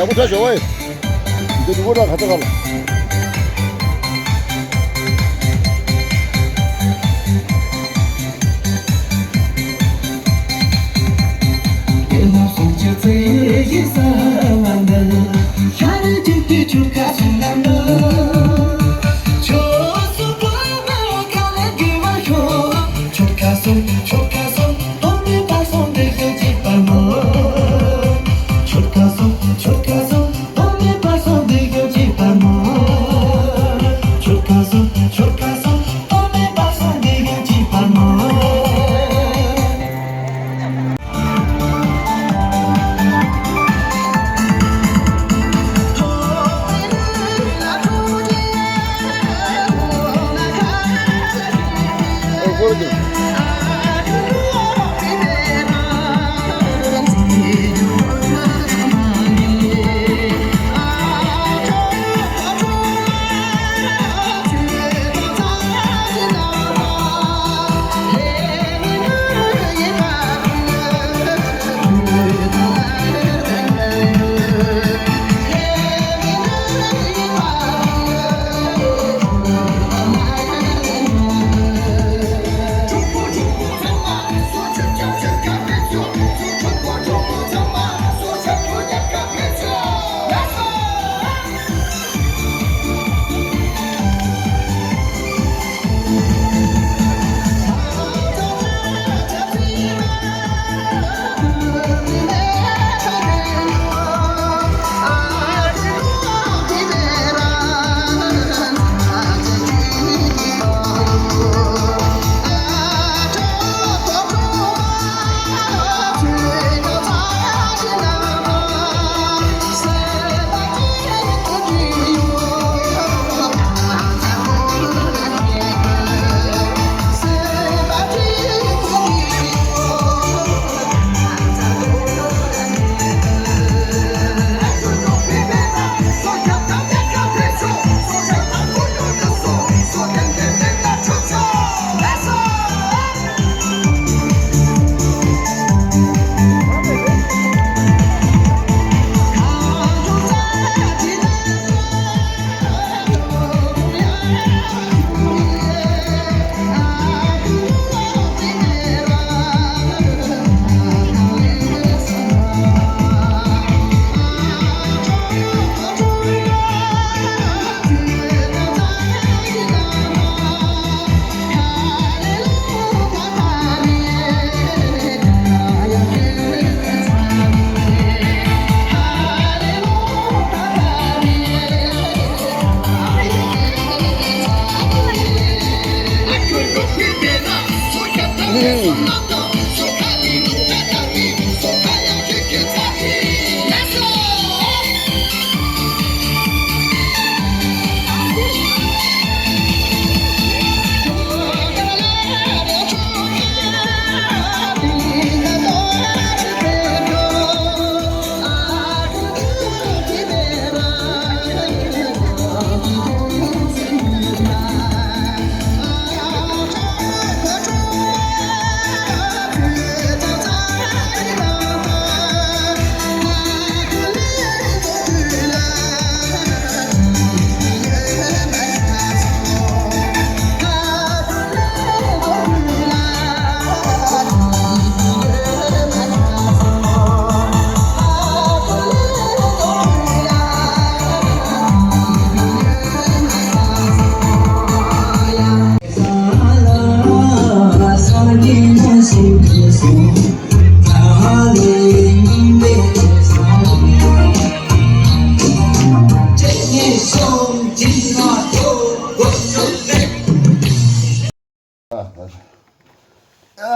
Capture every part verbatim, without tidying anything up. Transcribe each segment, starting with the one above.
ཨ་ཁུ་ཁྲ་ཞོག་ཝེ། འདི་ནུ་ཁོ་ཁྲ་ཁ་ཚ་ག་ལ།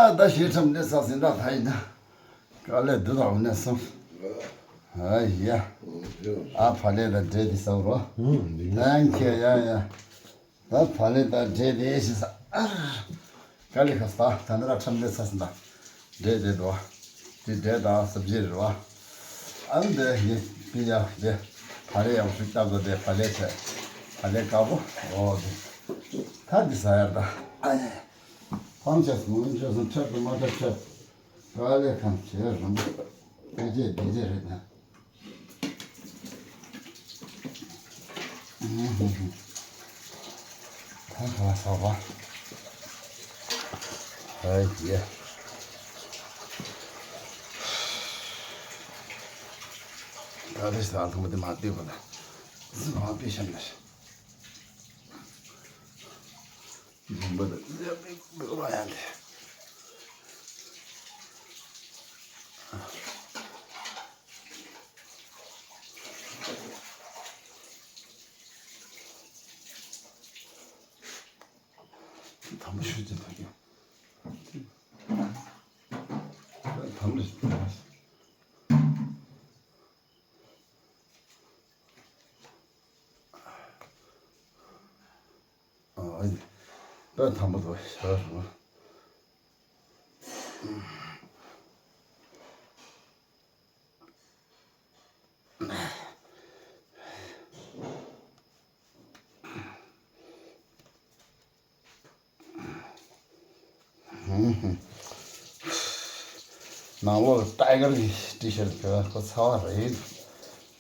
ཨ་ད་ཞེ་ཁྲམ་འདྲེ་ས་ཟིན་ད་ད་ཡིན་ན། དཀའ་ལས་འདི་དང་ནས་སོང་། ཨ་ཡ། ཨ་ཕ་ལས་ད་འདྲེ་འདི་ས་རོ། Thank you ཡ་ཡ། ད་ཕ་ལས་ད་འདྲེ་འདི་ཞེ་ས། དཀའ་ལས་ཁ་ས་ད་འདི་ར་ཁྲམ་འདྲེ་ས་ཟིན་ད། འདྲེ་འདི་འདུག་དེ་འདྲེ་དང་སབ་ཇི་རེད་བ། ཨ་ནི་འདི་ཡིན་པི་ཡ་འདི། ཕ་ལས་ཡག་ཤོས་སྐྱབས་དང་འདི་ཕ་ལས་བྱས། ཕ་ལས་དཀར་པོ། འོ་འདི། ད་འདི་ཟ་ཡར་ད། ཨ་ནི། ཕམ་བྱས་སོང་ངོ་བྱས་སོང་ཁྲེལ་དུ་མ་ཁྲེལ་ཁྲེལ། ཕ་ལས་ཁམས་བྱས་རུང་། དེ་རྗེས་འདི་རྗེས་རེད་ན། ད་ག་ལ་ཟ་བ། ཨ་ཡེ། ད་རེས་ད་ཐུང་བ་དེ་མ་བལྟས་པ་ན། ཟི་མ་བལྟས་བཤམས་ན། ལུང་པ་དང་ལས་མི་དགོས་པ་ཡང་དེ། དམ་པ་ཤོད་ཅིག་ཐག་གི། དམ་པ་ཤོད། ཨ་ཨ་ནི། དཔེ་དམ་པོ་འདུག་ཞེས་པ། ནང་ལོགས་ལ་ཏའི་གར་གྱི་ཊི་ཤར་ཊི་གྱོན་ཁོ་ཚ་བ་རེད།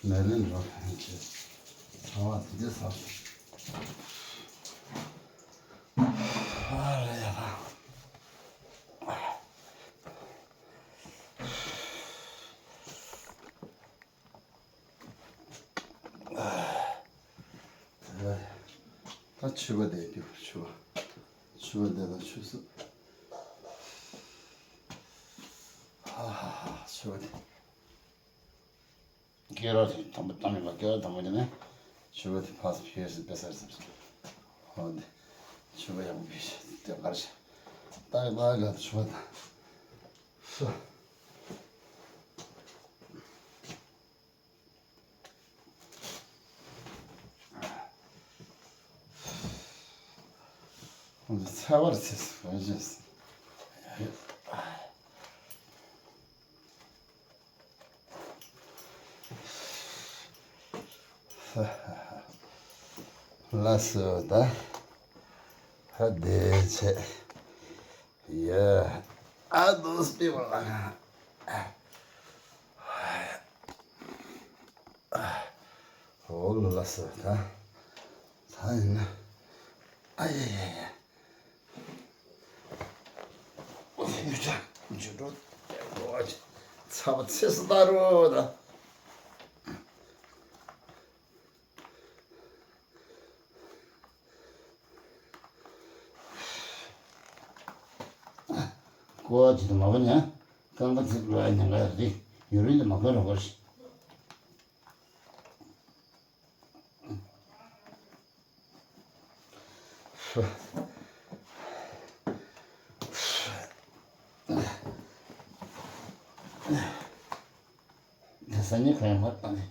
ནས་ལེན་རོགས་ཚ་བ་དེ་འདྲ་ཚ། ཨ་རེ་ཡ་ད། ད་ཆུ་བ་དེ་རྒྱུ་ཆུ་བ། ཆུ་བ་དེ་ལ་ཆུ་སུ། ཧ་ཧ་ཧ་ཆུ་བ་དེ། སྐེ་རགས་དེ་དམ་པོ་བཏང་ཡོད་པ་སྐེ་རགས་དམ་པོ་དེ་ནས་ཆུ་བ་དེ་ཕར་ཕྱིར་སུ་ཕེ་སར་སར། ཧོ་དེ་ཆུ་བ་ཡག་པོ་ཕེ་ཤ་དེ་གར་ཤ། ད་ཡི་ལ་ག་ཆུ་བ་དང་། སུ། ཚ་བར་ཚེས་འོན་ཅིས། ལ་སོ་ད། ཧ་དེ་ཆེ། ཡ། ཨ་དོ་སྤེ་བ་ལ། ཧོ་ལ་སོ་ད། ད་ཡིན་ན། ཨ་ཡ་ཡ་ཡ། ཡུ་ཅག་ཇུ་འགྲོ། ཚ་བ་ཚེ་སུ་ད་རོ་ད། ཀོ་ཅི་དུ་མ་བ་ཉ། རྐང་པ་ཚིག་རུ་ཨ་ཉ་ག་རི་ཡུ་རི་དུ་མ་ཁོ་རོ་གོ་ཤི། ད་ས་ཉི་ཁ་ཡ་མ་ཏ་ནི།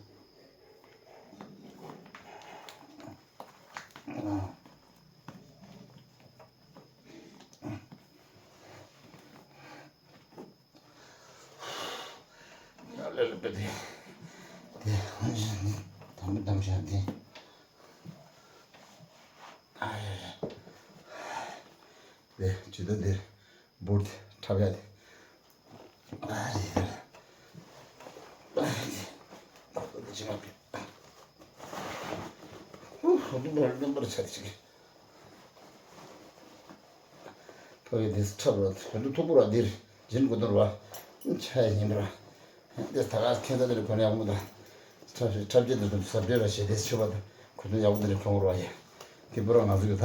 ལ་ལ་པ་དེ། དེ་ཧོན་ཞིག་ནི་དམ་པ་དམ་བཞག་དེ། ཨ་ཡ་ཡ། དེ་ཇི་ལྟར་དེ་འབུར་དེ་འཁྲབ་ཡ་དེ། ཨ་རེ་རེ། ཨ་རེ། ཁོ་དེ་ཅི་མ་པི། ཧུ་ཧུ་དུ་འབར་དུ་འབར་ཆ་དེ་ཅིག་ཕ་གི་དེ་འཁྲབ་ར་ཧུ་དུ་ཐུག་པོ་ར་དེར་སྦྱིན་དགོས་དོར་བ། ཆ་ཡ་ཡིན་པ་ར། དེ་ད་ག་ཁྱེད་ཚོ་དེར་གོན་ཡག་མོ་ད། འཁྲབ་འཁྲབ་ཆས་དེ་ཚོ་ཟབ་སྤྲོས་ར་བྱེད་དེ་ཆུ་བ་ད་གོས་ཐུང་ཡག་པོ་དེ་རིགས་གྱོན་དགོས་ར་ཡ། དེ་པུ་ར་ང་ཚོ་གི་ད་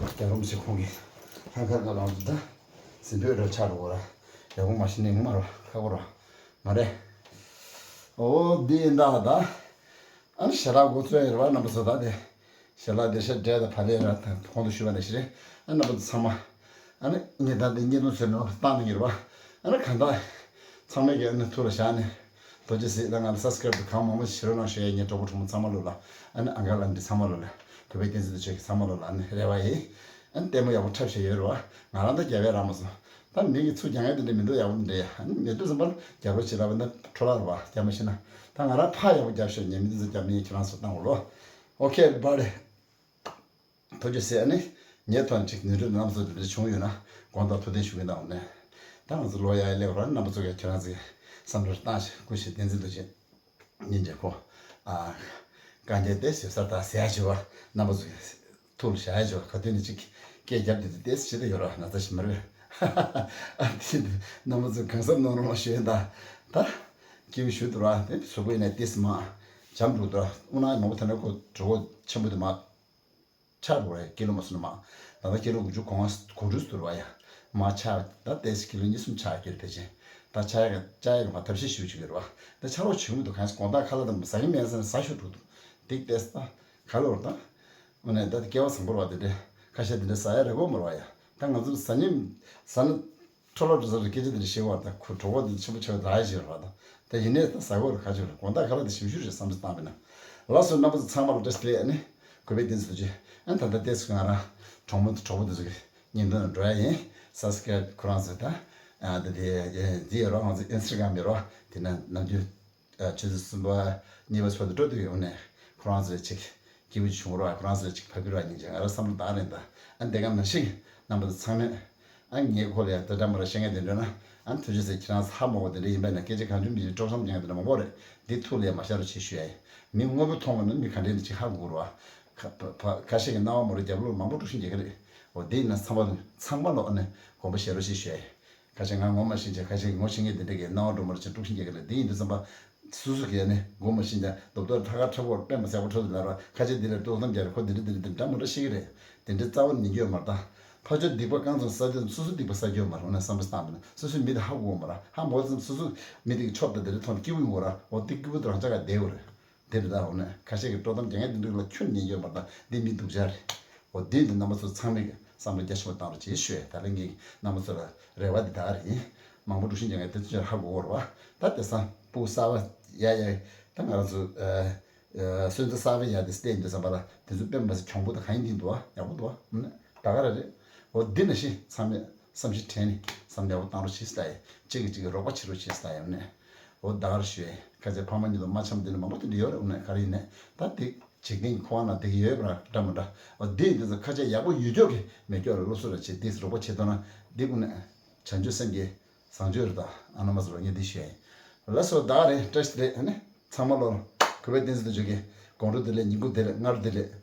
རྒྱ་རོམ་ཞིག་ཁོང་གི་ལྷ་མཁར་ཁ་ལང་ཚོ་ད་ཟིན་པོའི་ར་ཆགས་འགྲོ་གོ་ར་ཡག་པོ་མ་ཤི་ནི་ངུ་མ་ར་ཁ་གོ་ར་མ་རེད། ཨོ་དེ་ཡིན་ད་ད། ཨ་ནི་ཞལ་ལག་འགོ་ཚུགས་ཡ་ཡོད་རེད་བ་རྣམ་པ་ཚོ་ད་དེ། ཞལ་ལག་བདེ་ཤ་འབྲས་དང་བག་ལེབ་ར་དང་གོང་དུ་ཞུས་པ་ནང་བཞིན་རེད། ཨ་རྣམ་པ་ཚོ་ཚང་མ། ཨ་ནི་ངས་ད་འདི་བརྙན་ཐུང་ཟེར་ནོ་བཏང་ནས་ཡོད་རེད་བ། ཨ་ནི་གང་ལྟར། ཚང་མས་ཀྱི་ཨ་ནི་ཐུགས་ལ་བཞག་ནས། རྡོ་རྗེ་གཟིགས་ལ་ང་ལ་སབ་སི་ཀ་རེབ་དང་གང་མང་མང་ཞིག་བྱེད་རོགས་གནང་ཞུ་ཡ་ངའི་གྲོགས་པོ་གྲོགས་མོ་ཚང་མ་ལོ་ལ། ཨ་ནི་ཨང་ཀལ་ཨན་ཊི་ཚང་མ་ལོ་ལ། བོད་པའི་བསྟན་འཛིན་དུ་ཆོས་ཀྱི་ཚང་མ་ལོ་ལ་ཨ་ནི་རེ་བ་ཡིན། ཨ་ནི་ལྟད་མོ་ཡག་པོ་འཁྲབ་བཞག་ཡོད་རེད་བ། ང་རང་ད་རྒྱབ་ཡ་རག་མ་སོང་། ད་མི་གི་ཚུར་རྒྱག་ཡ་དེ་འདྲ་མི་འདུག་ཡག་པོ་འདི་འདྲ་ཡ། ཨ་ནི་མི་འདུག་བསམ་པར་རྒྱབ་རོགས་བྱེད་ལབ་པ་འདི་འཕྲོ་བརླག་རེད་བ། རྒྱབ་མ་ཤེས་ན། ད་ང་རང་ཕར་ཡག་པོ་རྒྱབ་ཤོག་ཉན་མི་འདི་ཚོ་རྒྱབ་མི་ཡིན་ཁྱེད་རང་ཚོ་བཏང་འོ་ལོ། ཨོ་ཁེ་everybody། ཐུགས་རྗེ་ཆེ། ཨ་ནི་ངའི་ཐོག་ནས་ཅིག་ནུས་སྟོབས་རྣམ་གསོ་དེ་འདྲ་བྱུང་ཡོད་ན་དགོངས་དག་ཐུགས་བདེན་ཞུ་གི་གནང་འོ་ནས། ད་ང་ཚོ་ལོ་ཡག་ཡག་སླེབས་རོགས། རྣམ་པ་ཚོ་གིས་ཁྱེད་རང་ཚོའི་བསམ་བློ་བཏང་ཞིག་སྐུ་ཞབས་བསྟན་འཛིན་རྡོ་རྗེ། སྙིང་རྗེ་ཁོ། ཨ། དཀའ་ངལ་ཏོག་ཙམ་ཡོད་ས་རེད། ད་ཟེར་ཡ་བྱེད་པ་རྣམ་པ་ཚོ་ཐུགས་ལ་བཞག་ཡ་བྱེད་པ། ག་དུས་ནས་ཅིག་སྐད་རྒྱབ་བསྡད་དུས་ཏོག་ཙམ་ཞེ་དྲག་ཡོད་ར། ན་ཚ་ཞིག་མ་རེད་པས། ཨ་དེ་རྣམ་པ་ཚོ་གང་ཟབ་གནང་རོགས་གནང་ཞུ་ཡ་ཡིན། ད་ད་སྐྱིད་པོ་ཞུ་འདུག་ར། དེ་གཟུགས་པོ་ཡིན་ནའི་ཏོག་ཙམ་མར་འཇམ་འགྲོ་འདུག་ར། དབུ་ནག་མང་པོ་ཐོན་ནས་ཁོ་གྲོད་ཁོག་ཆེན་པོ་དེ་མར་ཆག་འགྲོ་རེད། ཀི་ལོ་མ་སོང་ན་མར། ད་ལྟ་ཀི་ལོ་དགུ་བཅུ་གོ་ལྔ་གོ་དྲུག་ཟེར་བ་ཡ། མར་ཆག་ད་ཏོག་ཙམ་ཀི་ལོ་གཉིས་གསུམ་ཆག་གི་རེད་ཕལ་ཆེར། ད་ཆག་ཡག་ཆག་ཡག་གི་མར་ཐབས་ཤེས་ཞུ་བྱེད་ཀྱི་རེད་པ། ད་ཆག་རོགས་བྱེད་ཀྱི་མི་འདུག་གང་ཟག་དགོང་དག་ཁ་ལག་དང་ཟ་གི་མེད་ཙང་ཟ་ཤོར་འགྲོ་འདུག་དེ་ཏོག་ཙམ་ད་ག་ལོར་ད། དངོས་གནས་ད་སྐལ་བ་བཟང་པོ་རེད་པ། དེ་འདྲའི་ཁ་ཤས་དེ་འདྲ་ཟ་ཡ་རེད་གོ་མ་རེད་པ་ཡ། ད་ང་ཚོ་ཟ་ཉིན་ཟ་ན། འཕྲོ་བརླག་འགྲོ་ས་རེད། སྐད་ཆ་དེ་འདྲ་བཤད་པ་དང་ཁོ་གྲོད་ཁོག་དེ་ཆེན་པོ་ཆགས་རག་ཡ་ཞིག་རེད་པ། ད་ཡིན་ནའི་ད་ཟ་དགོས་རེད། ག་ཅིག་རེད། དགོང་དག་ཁ་ལག་དེ་ཞིམ་ཤོས་རེད་བསམ་བློ་བཏང་བས་ན། ལགས་སོ། རྣམ་པ་ཚོ་ཚང་མ་ལ་བཀྲ་ཤིས་བདེ་ལེགས། ཨ་ནི་གུས་པས་བསྟན་འཛིན་རྡོ་རྗེ། ཨ་ནི་ད་ལྟ་ཏོག་ཙམ་ང་རང་གྲོགས་མོ་དང་གྲོགས་པོ་དེ་ཚོ་གི་ཉིན་ཐོ་ནང་འགྲོ་ཡ་ཡིན། སབ་སི་ཀ་རེབ་ཁོ་རང་ཚོས་ད་ཨ་ད་དེ་འདི་ཡོད་རོགས། ང་ཚོ་ཨིན་སི་ཊ་གྷ་རམ་ཡོད་རོགས། དེ་ན་ནམ་རྒྱུན་ཨ་ཆུ་ཚོད་གསུམ་པ་གཉིས་པ་ཚོ་དེ་འགྲོ་དུས་ཡོང་ནས་ཁོ་རང་ཚོ་ལ་ཅིག་སྐྱིད་པོ་བྱུང་རོགས། ཁོ་རང་ཚོ་ལ་ཅིག་ཕ་གི་རོགས་སྙིང་རྗེ། ང་རང་བསམ་བློ་བཏང་རེད་ད། ཨ་འདི་ག་ནང་བཞིན་རྣམ་པ་ཚོ་ཚང་མས་ཨ་ངའི་སྐོར་ལ་ཡང་འདི་འདྲ་མ་ར་བཤད་མཁན་དེ་འདྲ་ན་ཨ་ཐུགས་རྗེ་ཆེ། ཁྱེད་རང་ཚོ་ཧ་མ་གོ་དེ་འདྲ་ཡིན་པས་ན། སྐད་ཆ་གང་བྱུང་མི་བྱུང་དཀྲོག་གཏམ་རྒྱག་མཁན་དེ་འདྲ་མང་པོ་རེད། འདི་ཐུགས་ལ་ཡང་མ་ཤར་རོགས་བྱེད་ཞུ་ཡ་ཡིན། མི་དངོས་པོ་མཐོང་བ་ན་མི་ག་འདྲ་ཡིན་ཅིག་ཧ་གོ་རོགས། ཁ་ཁ་ཤས་ཀྱི་སྣང་བ་མ་རུ་རྒྱབ་ལོགས་མང་པོ་དཀྲུག་ཤིང་རྒྱག་གི་རེད། འོ་དེ་ཡིན་ན་ཚང་མ་ཚང་མ་ལོག་ནས་དགོངས་པ་བཞེས་རོགས་ཞེས་ཞུ་ཡ་ཡིན། ཁ་ཤས་ང་ངོ་མ་ཤེས་ཀྱང་ཁ་ཤས་ཀྱིས་ངོ་ཤེས་མཁན་དེ་འདྲ་གིས་སྣང་བ་འགྲོ་མ་རེད་ཅེས་དཀྲུག་ཤིང་རྒྱག་གི་རེད། དེ་ཡིན་དུས་ཙམ་པ་སོ་སོ་གིས་ནི་ངོ་མ་ཤེས་ཀྱང་རྡོབ་རྡོབ་ཐ་ཁ་ཁྲ་བོར་པད་མ་སེར་པོ་འཕྲོ་དུ་ལ་ར་ཁ་ཤས་འདི་ལ་དཀྲོག་གཏམ་རྒྱག་རེད། ཁོ་འདི་འདྲ་འདི་འདྲ་འདི་འདྲ་མ་འདྲ་ཤེས་ཀྱི་རེད། དེ་འདྲ་རྩ་བ་ཉན་རྒྱུ་ཡོད་མ་རེད་ད། ཕར་ཕྱོགས་སྡིག་པ་རྐང་བཙུགས་ས་དེ་སོ་སོ་སྡིག་པ་བསགས་རྒྱུ་ཡོད་མ་རེད། འོ་ན་བསམ་བློ་བཏང་དུས་ན་སོ་སོའི་མི་དེ་ཧ་གོ་གི་མ་རེད། ཧ་མ་གོ་ཙམ་སོ་སོའི་མི་དེ་གི་ཆོབ་དང་དེ་འདྲ་མཐོང་སྐྱིད་པོ་ཡོང་གི་རེད། འོ་དེ་སྐྱིད་པོ་དེ་རང་ཅག་ག་བསྡད་ཡོད་རེད། དེ་རེད་ད། འོ་ན་ཁ་ཤས་ཀྱིས་དཀྲོག་གཏམ་རྒྱག་མཁན་དེ་འདྲ་ལ་ཁྱོན་ཉན་རྒྱུ་ཡོད་མ་རེད་ད། འདི་མི་སྡུག་ཅག་རེད། འོ་དེ་འདི་རྣམ་པ་ཚོ་ཚང་མས་ཀྱི་བསམ་བློ་རྒྱ་ཆེན་པོ་བཏང་རོགས་བྱེད་ཞུ་ཡ། ད་ལན་གྱི་རྣམ་པ་ཚོ་ལ་རེ་བ་འདི་དག་རེད་ཡིན། མང་པོ་དཀྲུག་ཤིང་རྒྱག་མཁན་དེ་ཚོ་ཧ་གོ་གི་རེད་པ། ད་དེང་སང་ཕྲུ་གུ་གསར་པ་ཡ་ཡ་ད་ང་རང་ཚོ་ཨ་ཨ་སོན་རྩ་གསར་པ་ཡ་དེ་བལྟས་ཡོང་དུས་ཙམ་པ་ལ་དེ་ཚོ་དཔེ་མི་སྲིད་གྱོང་པོ་དང་གང་ཡིན་འདི་འདུག་པ། ཡག་པོ་འདུག་པ། ད་ག་རང་རེད། འོ་འདི་ནང་བཞིན་ཚང་མས་བསམ་གཞིག་དྲན་ནས་བསམ་བློ་ཡག་པོ་བཏང་རོགས་བྱེད་ཟེར་ཡ། གཅིག་གིས་གཅིག་གི་རོགས་པ་བྱེད་རོགས་བྱེད་ཟེར་ཡ། འོ་ནས་འོ་ད་ག་རང་ཞུ་ཡ། ཁ་ཅིག་ཕ་མ་གཉིས་ལ་མ་འཆམ་དེ་འདྲ་མང་པོ་དེ་འདྲ་ཡོད་རེད། འོ་ནས་ག་རེ་ཡིན་ནས་ད་དེ་འཇིག་རྟེན་གྱི་འཁོར་བ་ནང་བསྡད་ཀྱི་ཡོད་པ་འདྲ་མི་འདྲ། འོ་འདི་ཡིན་དུས་ཙམ་ཁ་ཅིག་ཡག་པོ་ཡོད་ཅོག་གི་མེད་ཅོག་ལ་སློབ་གསོ་ར་བྱེད་དེ་རོགས་པ་བྱེད་ཐུབ་ན་འདི་ཀུན་ནས་བྱང་ཆུབ་སེམས་ཀྱི་བཟང་སྤྱོད་རེད་ད། ཨ་ན་མ་ཟེར་བ་ངས་འདི་ཞུ་ཡ་ཡིན། ལགས་སོ། ད་ག་རེད། བཀྲ་ཤིས་བདེ་ལེགས། ཨ་ནི་ཚང་མ་ལོ་གུས་པས་བསྟན་འཛིན་དུ་བརྗོད་ཀྱི་དགོང་དྲོ་བདེ་ལེགས། ཉིན་གུང་བདེ་ལེགས། སྔ་དྲོ་བདེ་ལེགས།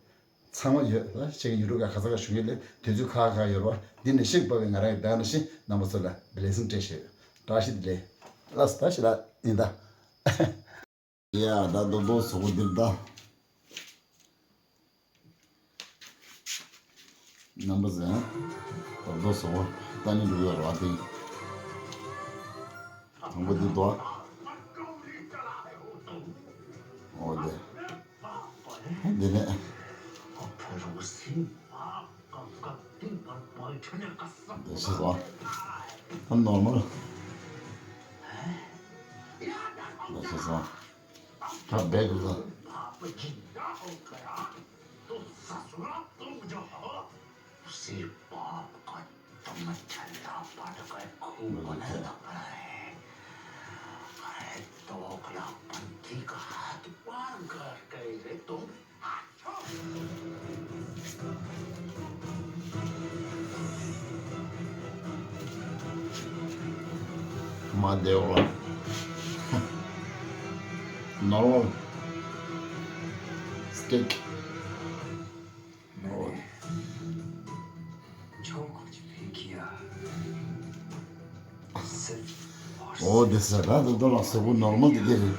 ཚང་མ་ཡོད་ལ་ཞིག་ཡུ་ཊུབ་ག་ག་ས་ག་བཞུགས་ཡོད་ལེ། དུས་ཚོད་ཁག་ཁག་ཡོད་རོགས། འདི་ནས་ཤིག་པ་བའི་ང་རང་གི་ད་ནས་ཤིག་རྣམ་པ་ཚོ་ལ་བི་ལེགས་སིང་སྤྲད་ཞེས། བཀྲ་ཤིས་བདེ་ལེགས། ལགས་སོ། ད་ཞིག་ལ་ཡིན་ད། ཡ་ད་རྡོག་རྡོག་བཟོ་གོ་འདིར་ད། རྣམ་པ་ཚོ། རྡོག་རྡོག་བཟོ་གོ་ལྟ་ནི་འགྲོ་ཡོད་རོགས་དེ། དང་པོ་འདི་དོ། འོ་དེ། འདི་ནས། འདི་ཤི་སོང་། ད་ནོར་མལ། འདི་ཤི་སོང་། ད་བེག་ལ། མ་བདེ་བ། ནོར་མལ། སི་ཊིག། འོ་དེ་ཟེར་ད་དུ་དོ་ལ་སོ་བུ་ནོར་མལ་དེ་དེ་རེད།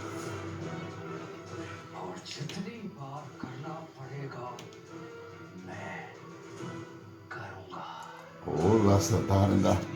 འོ་ལ་ས་ད་རེད་ད།